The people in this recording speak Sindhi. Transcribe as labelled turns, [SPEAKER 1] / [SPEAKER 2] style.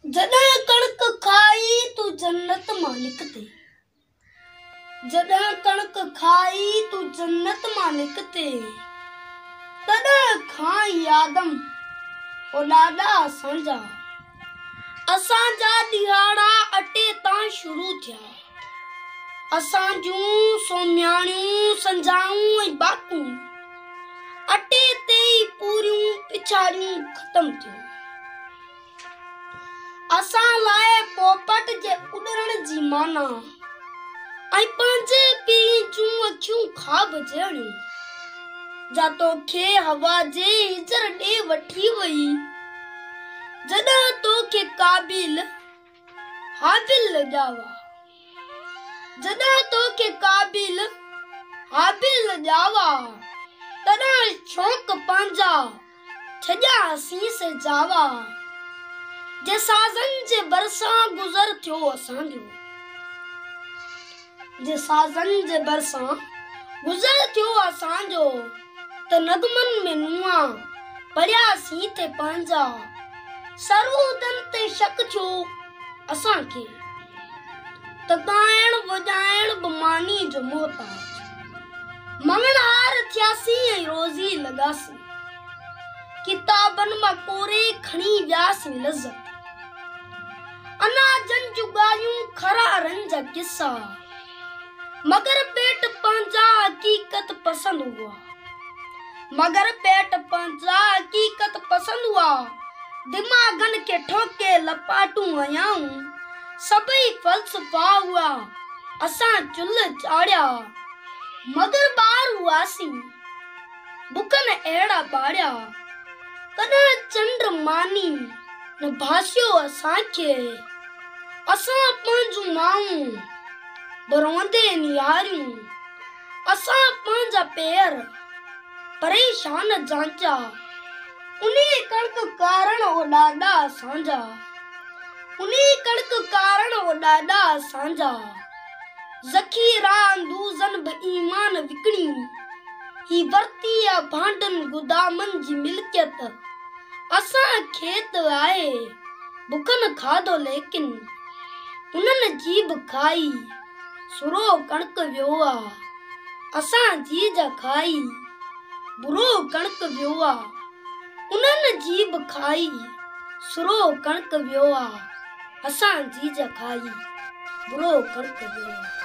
[SPEAKER 1] جڏهن ڪڻڪ کائي تون جنت مان نڪتي. جڏهن ڪڻڪ کائي تون جنت مان نڪتي. تڏهن کان ئي آدم او ڏاڏا اسان جا. اسان جا ڏهاڙا اٽي تان شروع ٿيا. اسان جون سومهياڻيون، سنجهائون ۽ باکون اٽي تي ئي پوريون پڇاڙيون ختم ٿيون. اسان لاء پوپٽ جي اڏرڻ جي معنيٰ ۽ پنهنجي پرين جون اکيون خواب جهڙيون، جا توکي هوا جي هجر ڏي وٺي وئي، جڏهن توکي قابيل هابيل ڄاوا. جڏهن توکي قابيل هابيل ڄاوا، تڏهن شوق پنهنجا ڇڏيا اسين سي جاوا، جي سازن جي ڀرسان گذر ٿيو اسان جو، جي سازن جي ڀرسان گذر ٿيو اسان جو، ته نغمن ۾ نوحا پڙهياسين ٿي پنهنجا، سرودن تي شڪ ٿيو اسان کي، ته ڳائڻ وڄائڻ به ماني جو محتاج. مڱڻهار ٿياسين ۽ روزي لڳاسين. ڪتابن مان ڪوري کڻي وياسين لذت. اناجن جون ڳالهيون خرارن جا قصا. مگر پيٽ پنهنجا حقيقت پسند هئا. مگر پيٽ پنهنجا حقيقت پسند هئا. دماغن کي ٺوڪي لپاٽون هنيائون. سڀئي فلسفا هئا. اسان چلهه چاڙهيا، مگر ٻار هئاسين، بکن اهڙا ٻاڙيا، ڪڏهن چنڊ ماني نه ڀاسيو اسان کي، اسان پنهنجون مائون به روئندي نهاريون، اسان پنهنجا پير پريشان جانچيا، انهي ڪڻڪ ڪارڻ او ڏاڏا اسان جا. انهي ڪڻڪ ڪارڻ او ڏاڏا اسان جا. ذخيرا اندوزن به ايمان وڪڻي. هي ورتي آ ڀانڊن گدامن جي ملڪيت. اسان کي ته آهي بکن کاڌو ليڪن انهن جي به کائي سرو ڪڻڪ ويو آ. اسان جي جا کائي برو ڪڻڪ ويو آ. انهن جي به کائي سرو ڪڻڪ ويو آ. اسان جي جا کائي برو ڪڻڪ ويو آ.